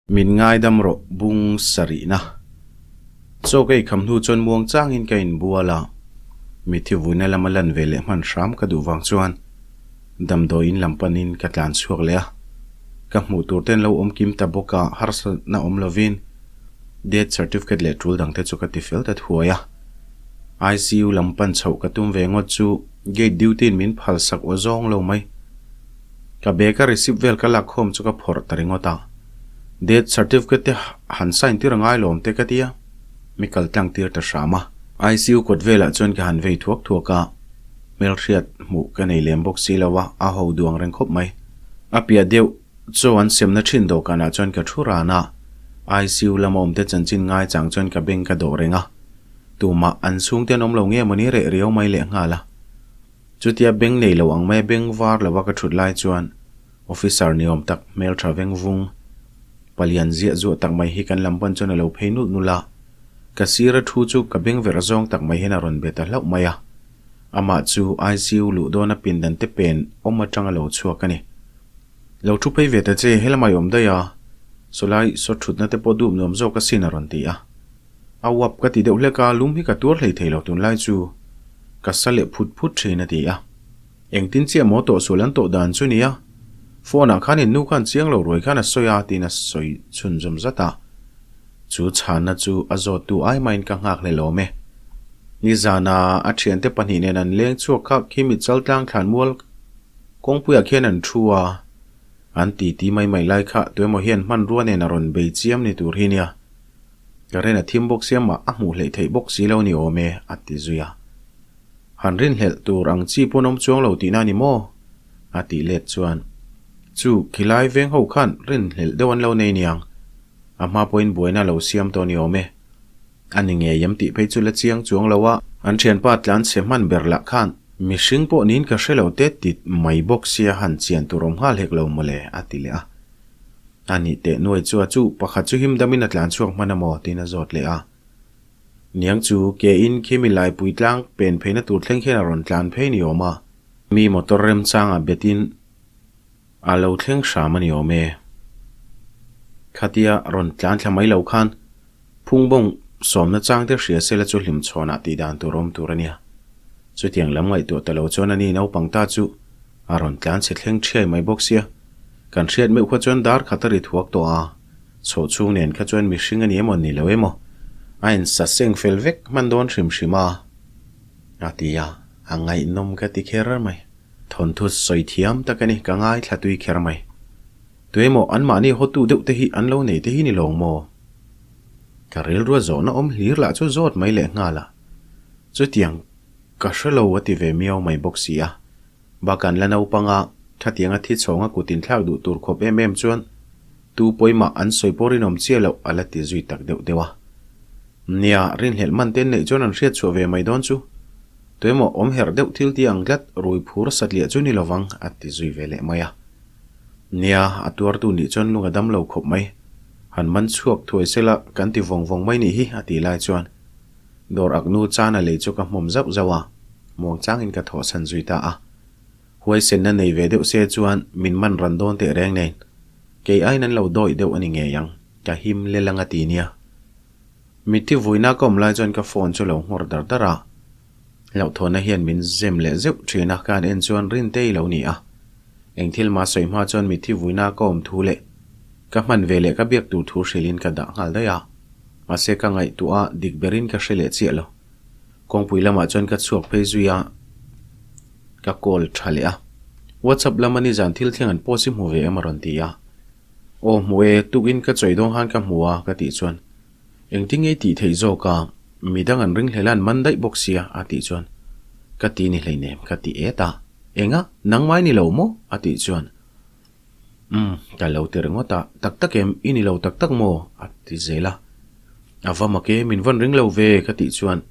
Min ngaidam rawh bung sarihna. Chaw ka eikham hnu chuan muang changin ka inbual a, mitthi vuina lama lan ve leh hman hram ka duh vang chuan damdawiin lam panin ka tlan chhuak leh a. Ka hmuh tur ten lo awm kim ta bawk a, harsatna awm lovin death certificate leh tul dangte chu ka ti fel ta thuai a. ICU lam pan chhoh ka tum ve ngawt chu gate duty in min phal sak aw zawng lo mai. Ka bag a receipt vel ka lak khawm chu ka phawrh ta ringawt a. Death certificate te han sign tir a ngai lawm te ka ti a, mi kal tlang tir ta hram a. ICU kawt velah chuan ka han vei thuak thuak a, hmelhriat hmuh ka nei lem bawk si lo a, a ho duang reng khawp mai. A piah deuh chaw an semna thin dawhkanah chuan ka thu ran a, ICU lama awmte chanchin ngai chang chuan ka beng ka dawh reng a, tumah an chhungte an awm lo nge mawni reh riau mai lehnghal a. Chutia beng nei lo ang mai beng var lova ka thut lai chuan officer ni awm tak hmel tha veng vung palian ziah zuah tak mai hi kan lam pan chuan a lo phei nulh nulh a. Ka sir a thu chu ka beng verh zawng tak mai hian a rawn be ta hlauh mai a. Amah chu ICU luh dawn a pindan te pen awm atang a lo chhuak a ni. Lo thu phei ve ta che, helamah i awm daih a, sawlai saw thutna te pawh dup nuam zawk asin a rawn ti a. A uap ka ti deuh hlek a, lum hi ka tuar hlei thei lo tunlai chu ka sa leh phut phut thin a ti a. Engtin chiah maw tawh sual an tawh dan chu nia, phone ah khan in nu khan chiang lo ruai khan a sawi a tiin a sawi chhunzawm zat a. Chu chhanna chu a zawt tu ai mahin ka nghak hlel awm e. Nizana a thiante pahnih nen an leng chhuak kha khi mit chaltlang thlanmual kawngpuiah khian an thu a, an titi mai mai lai kha tuemaw hian hmanrua nen a rawn bei chiam ni tur hi nia. Ka rin a thim bawk sia mah a hmuh hleih theih bawk si lo ni awm e, a ti zui a. Han rinhlelh tur ang chi pawn awm chuang lo tihna a ni maw? A tih let chuan, Chu, khilai veng ho khan rinhlelh deuh an lo nei niang. A hma pawhin buaina a lo siam tawh ni awm e. A ni ngei em tih phei chu la chiang chuang lo a. An thianpa tlan chhe hman ber lah khan mihring pawh niin ka hre lo te tit mai bawk sia han chian tur awm nghal hek lo mawle, a ti leh a. A nih teh nuai chu a chu pakhat chu him damin a tlan chhuak hman a maw tiin a zawt leh a. Niang chu ke in khi mi laipui tlang pen pheina tur thleng khian a rawn tlan phei ni awm a. Mi motor remchangah betin a lo thleng hram a ni awm e. Khatia rawn tlan thla mai lo khan phungbawng sawmna chang te hria sela chu hlimchhawnah tih dan tur awm tur a nia. Chutiang lam ngaihtuah ta lo chuan a ni naupang ta chu a rawn tlan chhe thleng thiai mai bawk sia. Kan hriat meuh kha chuan dar khat a ri thuak tawh a, chhoh chhung nen kha chuan mihring a ni emaw ni lo emaw a insa seng fel vek hman dawn hrim hrim a, a ti a, a ngaihnawm ka ti kher mai. Thawnthu sawi thiam tak a ni, ka ngaithla tui kher mai. Tuemaw anmahni hawtu deuh te hi an lo nei te hi ni lawng maw? Ka rilrua zawhna awm hlir lah chu zawt mai leh nghal a, chutiang ka hre lo a ti ve miau mai bawk si a. Bak an la naupang a, khatianga thi chhawnga kut inthlak duh tur khawp em em chuan tu pawimah an sawi pawh rinawm chiah loh a la ti zui tak deuh deuh a. Nia, rinhlelh man te neih chuan an hriat chhuah ve mai dawn chu. Tuemaw awm herh deuh thil ti ang tlat rui phur satliah chu ni lovang a ti zui ve leh mai a. Nia, a tuartu nih chuan lung a dam lo khawp mai. Han man chhuak thuai sela kan ti vawng vawng mai nih hi a ti lai chuan Dawr ak nu chana lei chu ka hmawm zauh zauh a, muangchangin ka thawhsan zui ta a. Huaisenna nei ve deuh se chuan min man ran dawn teh reng nen, kei aiin an lo dawih deuh a ni ngei ang, ka him lel anga ti nia. Mitthi vuina ka awm lai chuan ka phone chu lo nghawr dar dar a, hlauhthawnna hian min zem leh zeuh thin a, ka han en chuan Rintei lo ni a. Eng thil mah sawi hma chuan mitthi vuina ka awm thu leh ka hman ve leh ka biak tur thu hrilhin ka dah nghal daih a. Mahse ka ngaihtuah a, dik berin ka hre leh chiah lo. Kawngpui lamah chuan ka chhuak phei zui a, ka call tha leh a. WhatsApp lama nizan thil thleng an post hi hmu ve em a rawn ti a. Aw hmu e, tukin ka chawi dawn khan ka hmu a ka tih chuan engtin nge i tih theih zawk a, midang an ring hlel a an man daih bawk sia a tih chuan ka ti ni hleinem ka ti et a. Enga, nangmah i ni lo maw? a tih chuan Umm, ka lo ti ringawt a, tak tak em, i ni lo tak tak maw? a ti zel a. A va mak e, min vawn ring lo ve ka tih chuan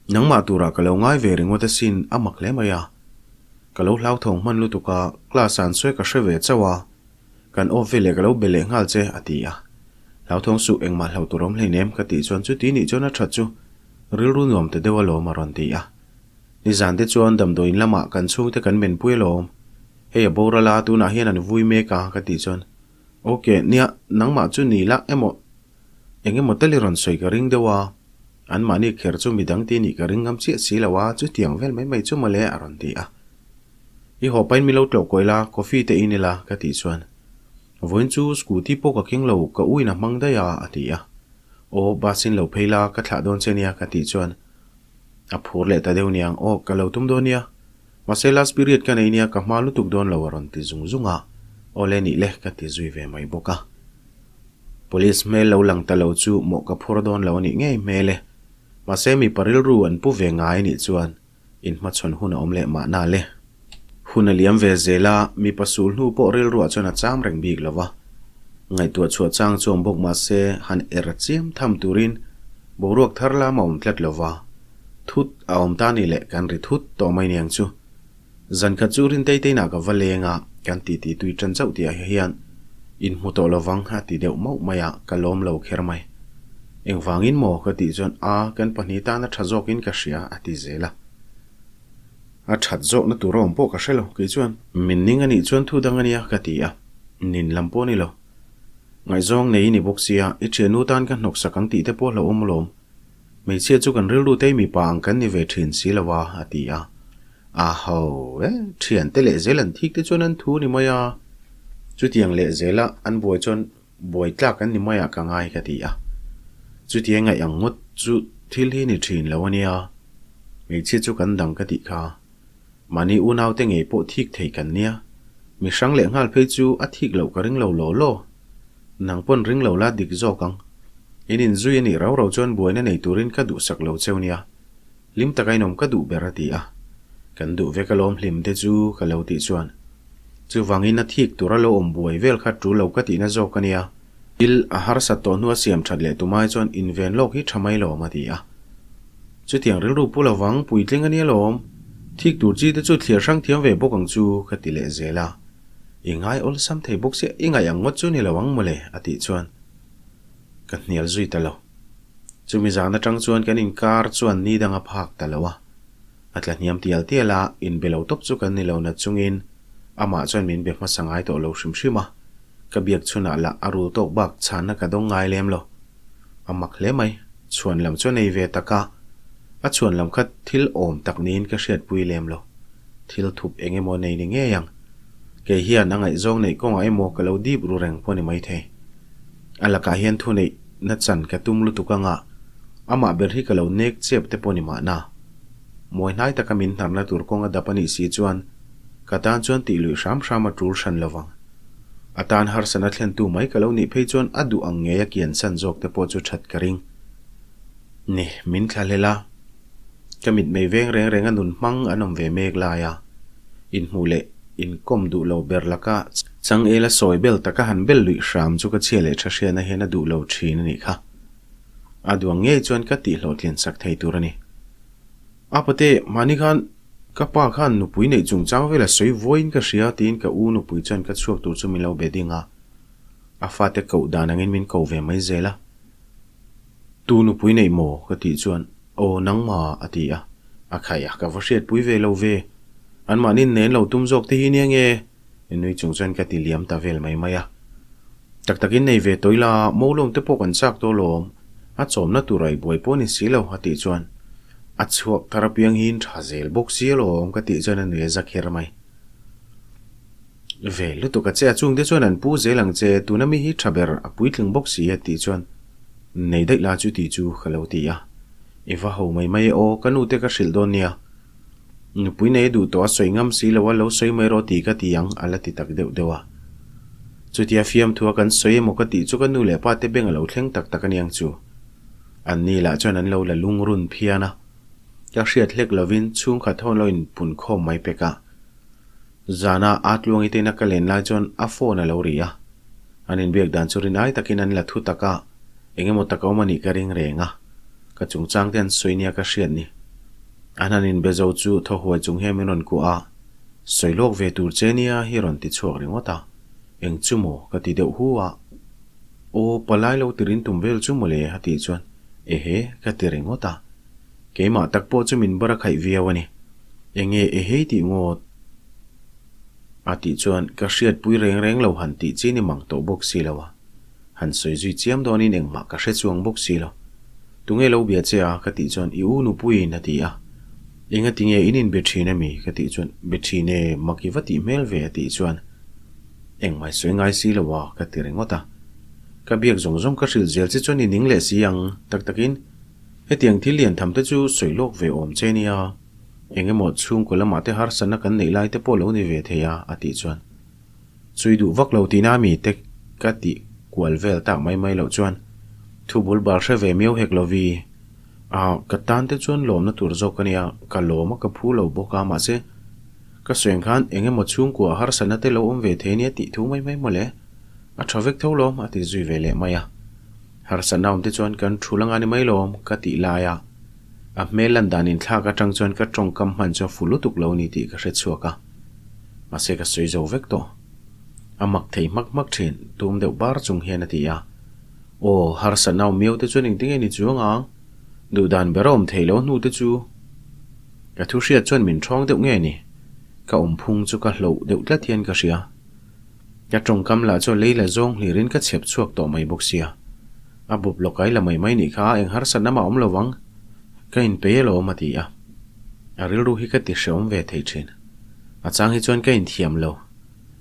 nangmah turah ka lo ngai ve ringawt asin a mak hle mai a. Ka lo hlauthawng hman lutuk a, class ah an sawi ka hre ve chauh a, kan off veleh ka lo be leh nghal che a ti a. Hlauthawng suh engmah hlauh tur awm hleinem ka tih chuan chuti nih chuan a that chu rilru nuam ta deuh alawm a rawn ti a. Nizan te chuan damdawiin lamah kan chhungte kan menpui alawm. Hei a boral a, tunah hian an vui mek a, ka tih chuan, Ok, nia, nangmah chu ni la emaw eng emaw tal i rawn sawi ka ring deuh a, anmahni kher chu midang ti nih ka ring ngam chiah si lo a, chutiang vel mai mai chu mawle a rawn ti a. I haw pahin min lo tlawh kawi la, coffee te in ila ka tih chuan, Vawiin chu scooty pawh ka keng lo, ka u in a hmang daih a a ti a. Aw, bus in lo phei la, ka thlah dawn che nia ka tih chuan a phur leh ta deuh niang, Aw, ka lo tum dawn nia. Mahse last period ka nei nia ka hma lutuk dawn lo a rawn ti zung zung a, aw le nih le ka ti zui ve mai bawk a. Police hmel lo lang ta lo chu mawh ka phur dawn lo a nih ngei hmel e. Mahse mipa rilru an pu ve ngai nih chuan inhmachhawn hun a awm leh mahna le. Hun a liam ve zel a, mipa sul hnu pawh rilruah chuan a cham reng bik lo va. Ngaihtuah chhuah chang chu awm bawk mahse han er chiam tham turin boruak thar lam a awm tlat lo va. Thut a awm ta ni leh kan ri thut tawh mai niang chu. Zan khat chu Rintei teinah ka va leng a, kan titi tui tan chauh tih ah hian inhmu tawh lovang a ti deuh mauh mai a, ka lawm lo kher mai. Engvangin maw ka tih chuan a, kan pahnih tan a tha zawkin ka hria a ti zel a. A that zawkna tur a awm pawh ka hre lo kei chuan. Min ning a nih chuan thu dang a nia ka ti a, nin lam pawh a ni lo. Ngaihzawng nei i ni bawk sia, i thiannu tan ka hnawksak ang tih te pawh hlauhawm alawm. Hmeichhia chu kan rilru te mipa ang kan ni ve thin si lo a, a ti a. A ho e, thiante leh zel an thik te chuan an thu ni mai a. Chutiang leh zela an buai chuan buai tlak an ni mai ah ka ngai ka ti a. Chutia ngaih ang ngawt chu thil hi ni thin lo a nia. Hmeichhia chu kan dang ka tih kha. Mahni unaute ngei pawh thik thei kan nia. Mi hrang leh nghal phei chu a thik loh ka ring lo law law. Nang pawn ring lo la dik zawk ang. In inzui a nih rau rau chuan buaina nei turin ka duhsak lo cheu nia. Hlim taka inawm ka duh ber a ti a. Kan duh vek alawm hlim te chu ka lo tih chuan. Chuvangin a thik tura lo awm buai vel kha tul lo ka tihna zawk a nia. Thil a harsat tawh hnua siam that leh tumai chuan inven lawk hi tha mai lawm a ti a. Chutiang rilru pu lovang puitling a nia lawm. Thik tur chi te chu thliar hrang thiam ve bawk ang chu ka ti leh zel a. I ngai awlsam thei bawk sia, i ngaih ang ngawt chu ni lo ang mawle, a tih chuan ka hnial zui ta lo. Chumi zan atang chuan kan inkar chuan ni dang a phak ta lo a. A tla hniam tial tial a, inbe lo tawp chu kan ni lo nat chungin amah chuan min be hmasa ngai tawh lo hrim hrim a. Ka biak chhunah lah a rul tawk bak chhanna ka dawng ngai lem lo. A mak hle mai, chhuan lam chu a nei ve tak a, a chhuan lam kha thil awm tak niin ka hriatpui lem lo. Thil thup eng emaw nei ni ngei ang. Kei hian a ngaihzawng neih kawngah emaw ka lo dip ru reng pawh ni maithei. A lakah hian thu neih na chan ka tum lutuk anga amah ber hi ka lo nek chep te pawh ni mahna. Mawi hnai taka min hnarna tur kawng a dap a nih si chuan ka tan chuan tih luih hram hram a tul hran lovang. A tan harsana thlentu mai ka lo nih phei chuan a duh ang ngei a kian san zawk te pawh chu that ka ring. Ni, min thlahlel a. Ka mitmei veng reng reng a nun hmang an awm ve mek lai a, inhmuh leh inkawm duh lo ber laka changel a sawi bel taka han bel luih hram chu ka chhia leh tha hriatna hian a duh lo thin a nih kha. A duang ngei chuan ka tih hlawhtlin sak thei tur a ni. A pate, mahni khan ka pa khan nupui neih chungchang vel a sawi vawiin ka hria tiin ka u nupui chuan ka chhuak tur chu min lo be ding a, a fate koh dan angin min ko ve mai zel a. Tu nupui neih maw? ka tih chuan, Aw, nangma, a ti a. A khaih a, ka va hriatpui ve lo ve. Anmahni nen lo tum zawk te hi nia nge? Nui chung chuan ka ti liam ta vel mai mai a. Tak takin nei ve tawih la, Molawm te pawh kan chak tawh lawm. A chawmna tur a i buai pawh ni si lo, a tih chuan, A chhuak thar apiang hi in tha zel bawk si alawm, ka tih chuan a nui a za kher mai. Ve lutuk a che a, chungte chuan an pu zel ang che, tuna mi hi tha ber a puitling bawk si a tih chuan nei daih la chu tih chu ka lo ti a, I va ho mai mai e aw, ka nute ka hrilh dawn nia, nupui nei a duh tawh a sawi ngam si lo a, lo sawi mai rawh tih ka ti ang a la ti tak deuh deuh a. Chutia fiamthua kan sawi emaw ka tih chu ka nu leh pa te beng a lo thleng tak tak aniang chu. Anni lah chuan an lo la lungrun phian a, ka hriat hlek lovin chhungkhat ho an lo inpunkhawm mai pek a. Zana a tluangi teina ka len lai chuan a phone a lo ri a. An inbiak dan chu rinai takin an la thu tak a, eng emaw tak a awm a nih ka ring reng a. Ka chungchang te an sawi nia ka hriat ni. An han inbe zo chu thaw huai chung hian min rawn kuah a, sawi lawk ve tur che nia hi rawn ti chhuak ringawt a. Eng chu maw ka ti deuh hu a. Aw, palai lo tirin tum vel chu mawle a tih chuan ehe ka ti ringawt a. Keimah tak pawh chu min bar a khaih viau a ni. Enge e hei tih ngawt? A tih chuan ka hriatpui reng reng lo han tih chi ni mang tawh bawk si lo a. Han sawi zui chiam dawnin engmah ka hre chuang bawk si lo. Tunge lo bia che a? ka tih chuan i u nupuiin a ti a. Engati nge in inbe thin ami? ka tih chuan be thin e, mak i va tih hmel ve a tih chuan engmah i sawi ngai si lo a ka ti ringawt a. Ka biak zawng zawng ka hrilh zel che chuan i ning leh si ang tak takin hetiang thil lian tham te chu sawi lawk ve awm che nia. Eng emaw chhungkaw lamah te harsatna kan neih lai te pawh lo ni ve thei a a tih chuan Chui duh vak lo tihna mi te ka tih kual vel tak mai mai loh chuan thu bul bal hre ve miau hek lovi. Ah, ka tan te chuan lawmna tur zawk a nia, ka lawm a ka phu lo bawk a, mahse ka sawi ang khan eng emaw chhungkua harsatna te lo awm ve thei nia tih thu mai mai mawle. A tha vek tho lawm a ti zui ve leh mai a. Harsatna awm te chuan kan thu la nga ni mai lawm ka tih lai a. A hmel lan dan inthlak atang chuan ka tawngkam hman chu a fu lutuk lo ni tih ka hre chhuak a. Mahse ka sawi zo vek tawh. A mak thei hmak hmak thin, tum deuh bar chung hian a ti a. Aw, harsatna awm miau te chuan engtin nge ni chuang ang? Duh dan ber a awm thei lo hnu te chu. Ka thu hriat chuan min thawng deuh nge ni? Ka awm phung chu ka hloh deuh tlat hian ka hria. Ka tawngkam lah chu lei la zawng hlirin ka chhep chhuak tawh mai bawk sia. A bup lawkai la mai mai nih kha eng harsatna mah awm lo vang. Ka inpei alawm a ti a. A rilru hi ka ti hreawm ve thei thin. A chang hi chuan ka inthiam lo.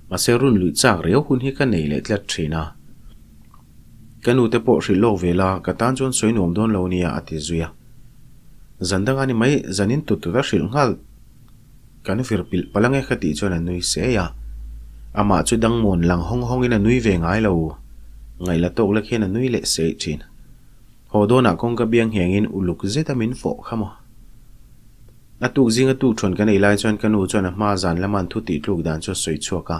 Mahse run luih chak riau hun hi ka nei leh tlat thin a. Ka nute pawh hrilh lawk ve la, ka tan chuan sawi nuam dawn lo nia a ti zui a. Zan danga ni mai, zan in tut tut a hrilh nghal. Kan vir pilh palh ange ka tih chuan a nui sei a. Amah chu dangmawn lang hawng hawngin a nui ve ngai lo. Ngaih la tawk lek hian a nui leh sei thin. Haw dawnah kawngka biang nghengin uluk zeta min fawh kha maw. A tuk zinga tuk thawn kan ei lai chuan ka nu chuan a hma zan lama an thu tih tluk dan chu a sawi chhuak a.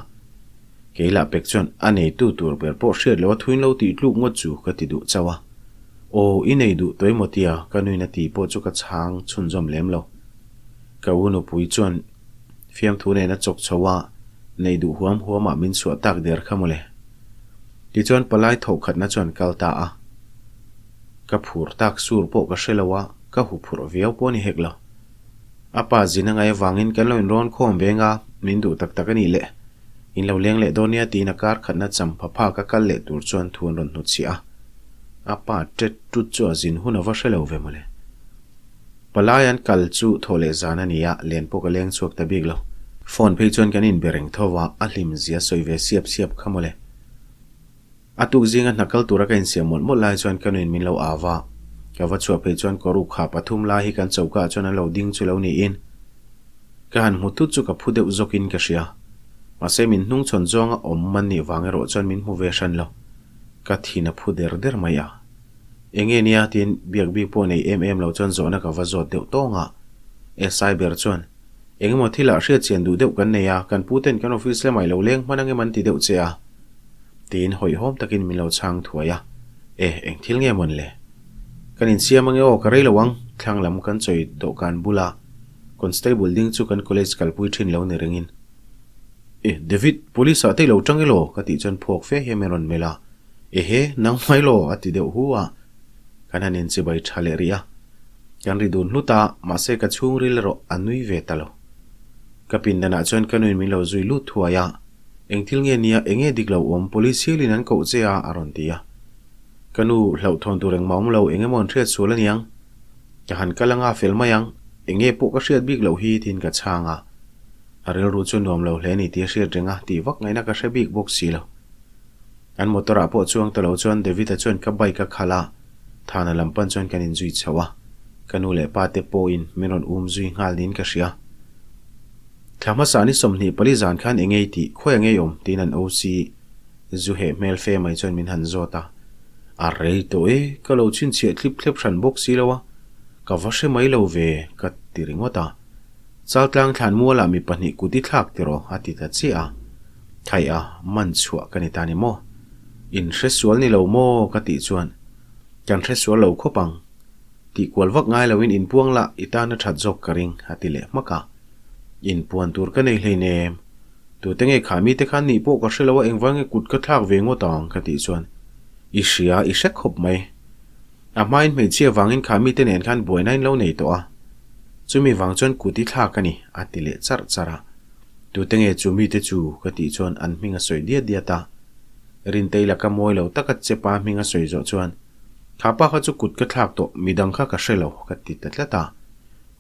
Kei lah pek chuan a neitu tur ber pawh hriat loh a thuin lo tih tluk ngawt chu ka ti duh chauh a. Aw, i nei duh tawh emaw tia ka nuin a ti pawh chu ka chhang chhunzawm lem lo. Ka u nupui chuan fiamthu nen a chawk chho a, nei duh huam huamah min chhuah tak der kha mawle. Tichuan palai thawhkhatna chuan kal ta a. Ka phur tak sur pawh ka hre lo a, ka hu phurh viau pawh a ni hek lo. A pa zin a ngaih avangin kan lo inrawn khawm veng a, min duh tak tak a nih leh. In lo leng leh dawn nia tiin a kar khatna champha phak a kal leh tur chuan thu an rawn hnutchhiah a. A pa tet tut chu a zin hun a va hre lo ve mawle. Palai an kal chu thawh leh zan a ni a, len pawh ka leng chhuak ta bik lo. Phone phei chuan kan inbe reng tho a, a hlim zia sawi ve siap siap kha mawle. A tuk zinga hna kal tura ka insiam mawlh mawlh lai chuan ka nuin min lo au va. Ka va chhuah phei chuan kawruk kha pathum lai hi kan choka ah chuan an lo ding chu lo niin ka han hmu tut chu ka phu deuh zawkin ka hria. Mahse min hnungchhawn zawnga awm an nih vang erawh chuan min hmu ve hran lo. Ka thin a phu der der mai a. Enge nia tiin biak bik pawh nei em em lo chuan zawhna ka va zawt deuh tawng a. SI ber chuan, Engemaw thilah hriatchian duh deuh kan nei a, kan pu ten kan office lamah i lo leng hman ang em an ti deuh che a. Tiin hawihhawm takin min lo chhang thuai a, E, eng thil nge mawn le? Kan insiam ange aw, ka rei lo ang, thlang lam kan chawi dawhkan bula constable ding chu kan college kalpui thin lo ni ringin. E, David, police ah te i lo tang elaw? ka tih chuan phawk fe hian min rawn melh a, Ehe, nang mai law? a ti deuh hu a, kan han inchibai tha leh rih a. Kan ri dun hlut a, mahse ka chhungril erawh a nui ve ta lo. Ka pindanah chuan ka nuin min lo zui lut thuai a, Eng thil nge nia, eng nge dik lo awm, police hialin an koh che a, a rawn ti a. Ka nu, hlauhthawn tur engmah awm lo, eng emaw an hriat sual aniang. Ka han kal anga fel mai ang, eng nge pawh ka hriat bik loh hi, tiin ka chhang a. A rilru chu nuam lo hle ni tih a hriat reng a, tih vak ngaihna ka hre bik bawk si lo. An motor ah pawh chuang ta lo chuan David-a chuan ka bike a khalh a, Thana lam pan chuan kan inzui chho a. Ka nu leh pa te pawhin min rawn um zui nghal niin ka hria. Thla hmasa ni 24 zan khan eng ei tih, khawi ang ei awm? tiin an OC zu heh hmel fe mai chuan min han zawt a. A rei tawh e, ka lo chhinchhiah thlip thlep hran bawk si lo a, ka va hre mai lo ve, ka ti ringawt a. Chaltlang thlan mualah mi pahnih kut i thlak tiraw? a ti ta chiah a. Thaih a, man chhuah ka ni ta ni maw? In hre sual ni lo maw? ka tih chuan, Kan hre sual lo khawp ang. Tih kual vak ngai loin inpuang lah i tan a that zawk ka ring, a ti leh hmak a. Inpuan tur ka nei hleinem. Tute nge kha mite khan nih pawh ka hre lo a, engvang nge kut ka thlak ve ngawt ang ka tih chuan i hria, i hre khawp mai. A hmain hmeichhia vangin kha mite nen khan buaina in lo nei tawh a, chumi vang chuan kut i thlak a ni, a ti leh charh charh a. Tute nge chu mite chu? ka tih chuan an hming a sawi diat diat a. Rintei laka mawi lo taka chepa hming a sawi zawh chuan, Kha pa kha chu kut ka thlak tawh, midang kha ka hre lo, ka ti ta tlat a.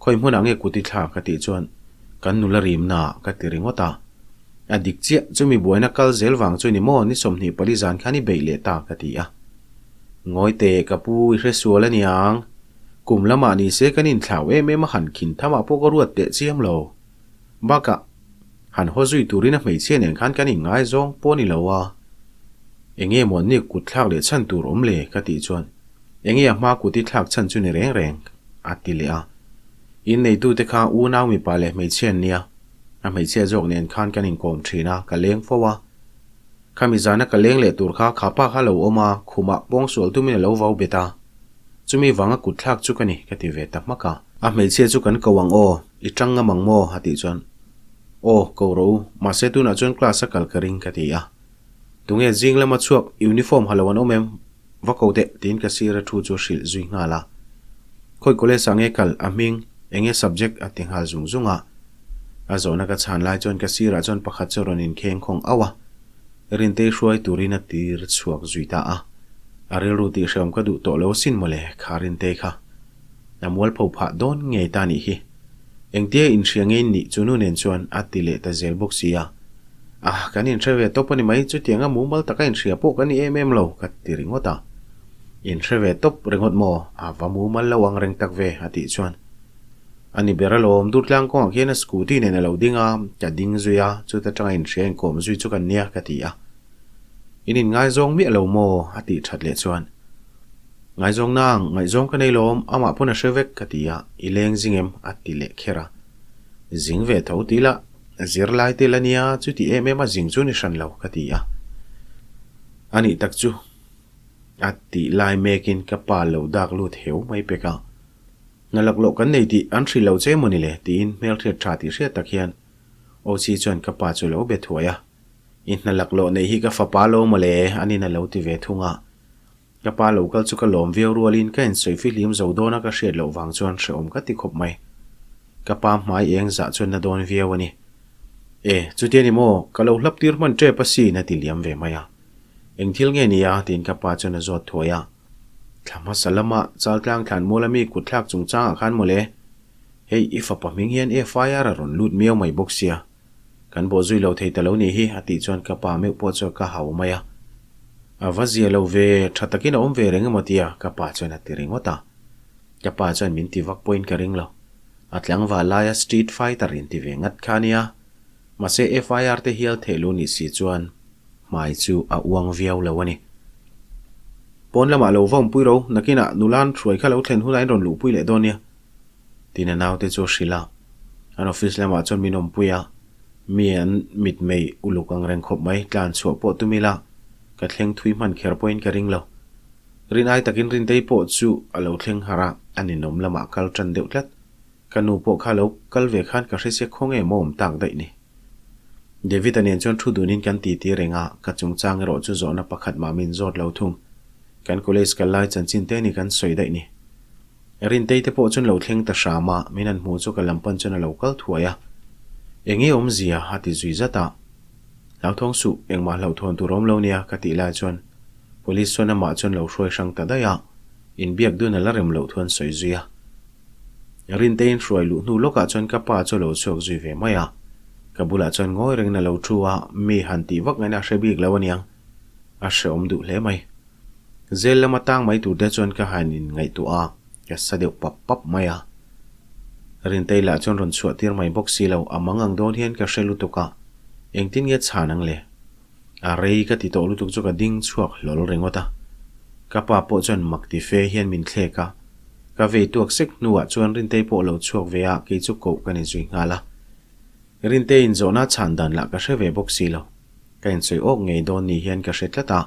Khawi hmunah nge kut i thlak? ka tih chuan, Kan nula rimna ah, ka ti ringawt a. A dik chiah, chumi buaina kal zel vang chu ni maw, ni 24 zan khan i beih leh ta, ka ti a. Ngawi teh, ka pu, i hre sual a niang. Kum lamah ni se kan inthlau em em a han khin thamah pawh ka ruat teh chiam lo. Bakah, han haw zui turin a hmeichhia nen khan kan inngaizawng pawh ni lo a. Enge maw ni kut thlak leh chhan tur awm le? ka tih chuan, Enge a hma kut i thlak chhan chu ni reng reng? a ti leh a. Inneitute kha unau mipa leh hmeichhia an nia. A hmeichhia zawk nen khan kan inkawm thin a, ka leng fo a. Khami zana ka leng leh tur kha khapa kha lo awm a, khumah pawngsual tumin a lo vau bet a. Chumi vanga kut thlak chu ka ni, ka ti ve ta hmak a. A hmeichhia chu kan ko ang aw, i tang ngam ang maw? a tih chuan, Aw, ko rawh u, mahse tunah chuan class a kal ka ring, ka ti a. Tunge zing lama chhuak uniform ha lo an awm em? Va ko teh, tiin ka sir a thu chu a hrilh zui nghal a. Khawi college ah nge kal, a hming, enge subject a ti nghal zung zung a. A zawhna ka chhan lai chuan ka sirah chuan pakhat chu a rawn inkheng khawng auh a. Rintei hruai turin a tir chhuak zui ta a. A rilru tih hrehawm ka duh tawh lo asin mawle, kha Rintei kha. A mualpho phah dawn ngei ta nih hi. Engtia inhria ngei nih chu nu nen chuan a ti leh ta zel bawk si a. Ah, kan inhre ve tawp a ni mai, chutianga mumal taka inhria pawh kan ni em em lo, ka ti ringawt a. Inhre ve tawp ringawt maw? A va mumal lo ang reng tak ve, a tih chuan. A ni ber alawm, Durtlang kawngah khian a scooty nen a lo ding a, ka ding zui a, chuta tanga inhria inkawm zui chu kan nia, ka ti a. In inngaizawng miah lo maw? a tih that leh chuan. Ngaizawng nang, ngaihzawng ka nei lawm, amah pawn a hre vek, ka ti a, i leng zing em? a ti leh kher a. Zing ve tho ti la, zirlai te la nia, chuti em em a zing chu ni hran lo, ka ti a. A nih tak chu, a tih lai mekin ka pa lo dak lut heu mai pek a. Hna laklawh kan nei tih an hrilh lo che emaw ni le? tiin hmelhriat tha tih hriat tak hian Ochi chuan ka pa chu lo be thuai a. I hna laklawh neih hi ka fapa lo maw le? Anin a lo ti ve thung a. Ka pa lo kal chu ka lawm viau rualin ka insawi fihlim zo dawn a ka hriat loh vang chuan hrehawm ka ti khawp mai. Ka pa hmai eng zah chuan na dawn viau a ni. E, chutia ni maw? Ka lo hlap tir hman tep asin a ti liam ve mai a. Eng thil nge ni a? tiin ka pa chuan a zawt thuai a. Thla hmasa lama Chaltlang thlanmual ami kutthlak chungchangah khan mawle, hei i fapa hming hian FIR a rawn lut miau mai bawk sia. Kan bawh zui lo thei ta lo nih hi, a tih chuan ka pa meuh pawh chuan ka hau mai a. A va zia lo ve, tha takin a awm ve reng emaw tia, ka pa chuan a ti ringawt a. Ka pa chuan min ti vak pawhin ka ring lo. A tlangval laia street fighter inti ve ngat kha a nia. Mahse FIR te hial theh lu nih si chuan hmai chu a uang viau lo a ni. Pawn lamah lo va awmpui ro, nakinah nula'n hruai kha lo thlen hunah in rawn luhpui leh dawn nia. Tiin a naute chu a hrilh a. An office lamah chuan min awmpui a, mi an mitmei uluk ang reng khawp mai, tlan chhuah pawh tum ila ka thleng thui hman kher pawhin ka ring lo. Rin ai takin Rintei pawh chu a lo thleng harh a, a ninawm lamah kal tan deuh tlat. Ka nu pawh kha lo kal ve khan ka hre sia khaw nge maw awm tak daih ni. David-a nen chuan thu dunin kan titi reng a, ka chungchang erawh chu zawhna pakhat mah min zawt lo thung. Kan college kal lai chanchin te ni kan sawi daih ni. Rintei te pawh chuan lo thleng ta hram a, min han hmuh chu ka lam pan chuan a lo kal thuai a. Enge awmzia? a ti zui zat a. Hlauthawng suh, engmah hlauhthawn tur awm lo nia ka tih lai chuan Police chuan amah chuan lo hruai hrang ta daih a, inbiak dun a la rem loh thu an sawi zui a. Rinteiin hruai luh hnu lawkah chuan ka pa chu a lo chhuak zui ve mai a. Ka bulah chuan ngawi rengin a lo thu a, mi han tih vak ngaihna a hre bik lo aniang. A hreawm duh hle mai. Zel lama tang mai tur te chuan ka han in ngaihtuah a, ka sa deuh pap pap mai a. Rintei lah chuan rawn chhuah tir mai bawk si lo, a mang ang dawn hian ka hre lutuk a, engtin nge chhan ang le? A rei ka ti tawh lutuk chu ka ding chhuak hlawl ringawt a. Ka pa pawh chuan mak ti fe hian min thlek a. Ka vei tuak sek hnuah chuan Rintei pawh lo chhuak ve a, kei chu koh ka ni zui nghal a. Rintei inzawhna chhan dan lah ka hre ve bawk si lo. Ka insawi awk ngei dawn ni hian ka hre tlat a.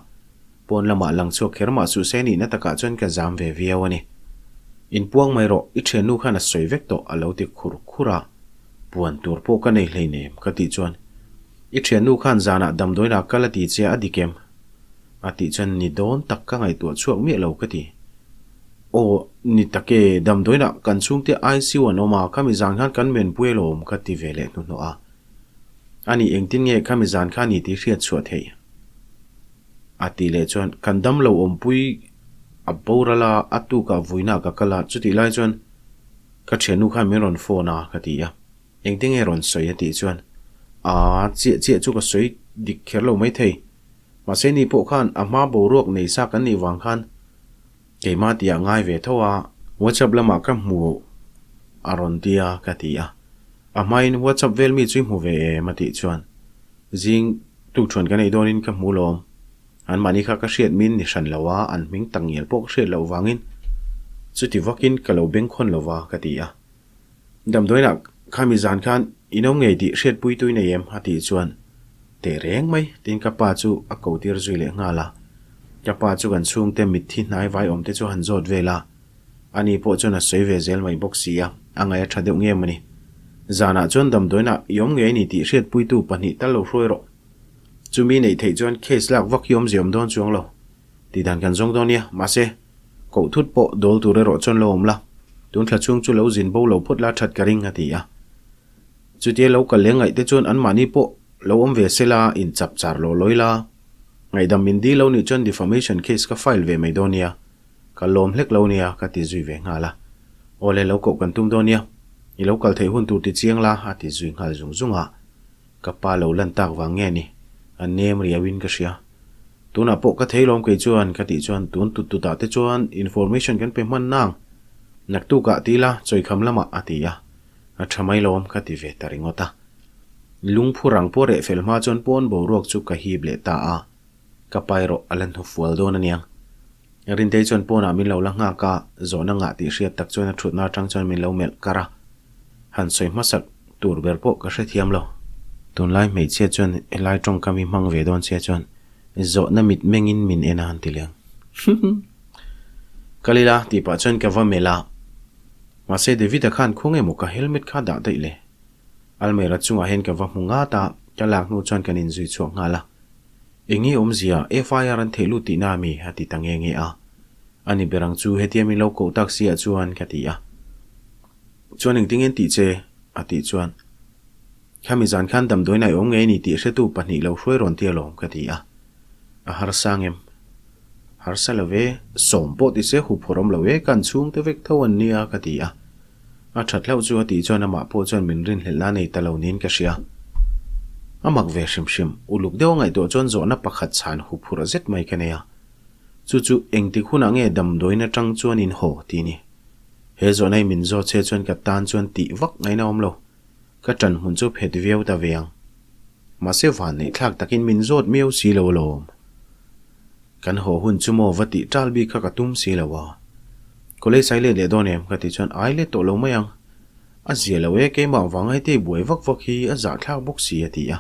Pawn lamah lang chhuak kher mah suh se nihna takah chuan ka zam ve viau a ni. Inpuang mai rawh, i thiannu khan a sawi vek tawh a lo ti khur khur a. Puan tur pawh ka nei hleinem ka tih chuan I thiannu khan zanah damdawiinah kal a ti che a dik em? A tih chuan ni dawn tak ka ngaihtuah chhuak miah lo ka ti. Aw, ni tak e, damdawiinah kan chhungte ICU an awm a, khami zan khan kan menpui alawm ka ti ve leh hnuhnawh a. A nih engtin nge khami zan kha ni tih hriat chhuah theih? A tih leh chuan, Kan dam lo awmpui a boral a, a tukah vuinah ka kal a, chutih lai chuan ka thiannu khan min rawn phone a, ka ti a. Engtin nge rawn sawi? a tih chuan, Aa, chiah chiah chu ka sawi dik kher lo maithei. Mahse ni pawh khan a hma boruak nei sa kan nih vang khan keimah tihah ngai ve tho a. WhatsApp lamah ka hmu a rawn ti a, ka ti a. A hmain WhatsApp vel mi chu i hmu ve em? a tih chuan zing tukṭhuan kan ei dawnin ka hmu lawm. Anmahni kha ka hriat min ni hran lo a, an hming tak ngial pawh ka hriat loh vangin chuti vakin ka lo bengkhawn lo va, ka ti a. Damdawiinah khami zan khan i no ngei tih hriatpui tui nei em? a tih chuan teh reng mai tiin ka pa chu a ko tir zui leh nghal a. Ka pa chu kan chhungte mitthi hnai vai awm te chu han zawt vel a, ani pawh chuan a sawi ve zel mai bawk si a, a ngaih a tha deuh nge mawni. Zanah chuan damdawiinah i awm ngei a ni tih hriatpuitu pahnih tal lo hruai rawh. Chumi neih theih chuan case lak vak hi awmzia awm dawn chuang lo. Tihdan kan zawng dawn nia, mahse, Koh thut pawh dawl tur erawh chuan lo awm la, tun thla chhung chu lo zin bo lo phawt la that ka ring, a ti a. Chutia lo kal leh ngaih te chuan anmahni pawh lo awm ve se la, in chap char lo lawi la. Ngaihdam min dil lo nih chuan defamation case ka file ve mai dawn nia, ka lawm hlek lo nia, ka ti zui ve nghal a. Aw le, lo koh kan tum dawn nia, i lo kal theih hun tur ti chiang la, a ti zui nghal zung zung a. Ka pa lo lan tak vang nge ni, a nem riauin ka hria. Tunah pawh ka thei lawm kei chuan ka tih chuan tun tut tutah te chuan information kan pe hman nang. Naktukah ti ila chawikham lamah a ti a, a tha mai lawm ka ti ve ta ringawt a. Lungphu rang pawh reh fel hma chuan pawn boruak chu ka hip leh ta a, ka pa erawh a la hnufual dawn aniang. Rintei chuan pawnah min lo la nghak a, zawhna ngah tih hriat tak chuan a thutna atang chuan min lo melh kar a. Han sawi hmasak tur ber pawh ka hrethiam lo. Tunlai hmeichhia chuan helai tawngkam hi hmang ve dawn sia chuan zawhna mit mengin min en a han ti leng. Kal ila tih pah chuan ka va melh a, mahse David-a khan khawnge maw ka helmet kha dah daih le? Almera chungah hian ka va hmu ngat a, ka lak hnu chuan kan inzui chhuak nghal a. Enge awmzia FIR an theih lut tihna ami? a ti ta nge nge a. Ani ber ang chu hetia min lo koh tak si ah chuan ka ti a. Chuan engtin nge an tih che? a tih chuan Khami zan khan damdawiin a awm ngei ni tih hretu pahnih lo hruai rawn ti alawm ka ti a. A harsa ngem. Harsa lo ve, sawm pawh ti se huphurh awm lo e, kan chhungte vek tho an nia ka ti a. A that hlauh chu a tih chuan amah pawh chuan min rinhlelhna a nei ta lo niin ka hria. A mak ve hrim hrim, uluk deuh a ngaihtuah chuan zawhna pakhat chhan huphurh zet mai ka nei a. Chu chu engtik hunah nge damdawiin atang chuan in haw tih ni. He zawhna hi min zawt che chuan ka tan chuan tih vak ngaihna awm lo. Ka ṭan hmun chu phet viau ta ve ang. Mahse vanneih thlak takin min zawt miau si lo alawm. Kan haw hun chu maw va tih ṭal bik kha ka tum si lo a. College ai let leh dawn em? Ka tih chuan ai let tawh lo mai ang. A zia lo e, keimah vang heti buai vak vak hi a zahthlak bawk si a ti a.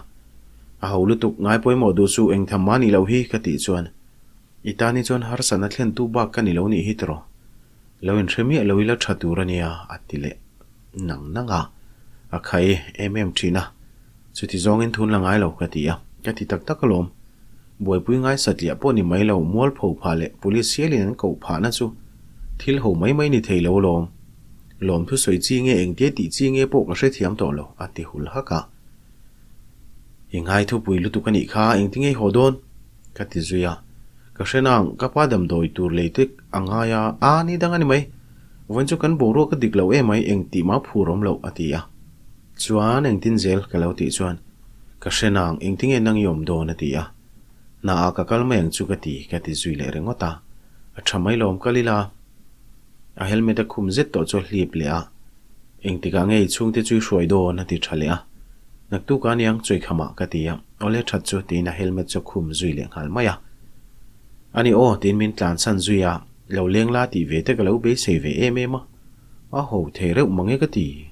A ho lutuk, ngai pawimawh duh suh eng tham mah nih loh hi ka tih chuan i tan hi chuan harsatna thlentu bak ka ni lo nih hi tiraw. Lo inhre miah lo ila tha tur a nia a ti leh nang nang a. A khai em em thin a. Chuti zawngin thun la ngai lo ka ti a, ka ti tak tak alawm. Buaipui ngai satliah pawh ni mai lo, mualpho phah leh police hialin an koh phahna chu thil ho mai mai ni thei lo alawm. Lawmthu sawi chi nge engtia tih chi nge pawh ka hrethiam tawh lo, a ti hul hak a. I ngai thupui lutuk a nih kha, engtinge i haw dawn? Ka ti zui a. Ka hre nang, ka pa damdawi tur lei te a ngai a, aa ni dang a ni mai. Vawiin chu kan boruak a dik lo em mai, engtih mah phur awm loh, a ti a. Chuan engtin zel ka lo tih chuan ka hre nang engtinge nang i awm dawn a ti a. Hna ah ka kal mai ang chu ka ti ka ti zui leh ringawt a. A tha mai lawm kal ila. A helmet a khum zet tawh chu a hlip leh a. Engtikah nge i chhungte chu i hruai dawn a ti tha leh a. Naktuk a niang chawikham ah ka ti a. Awle that chu tiin a helmet chu a khum zui leh nghal mai a. Ani aw tiin min tlansan zui a, lo leng la tih ve te ka lo beisei ve em em a. A ho thei reuh mange ka ti.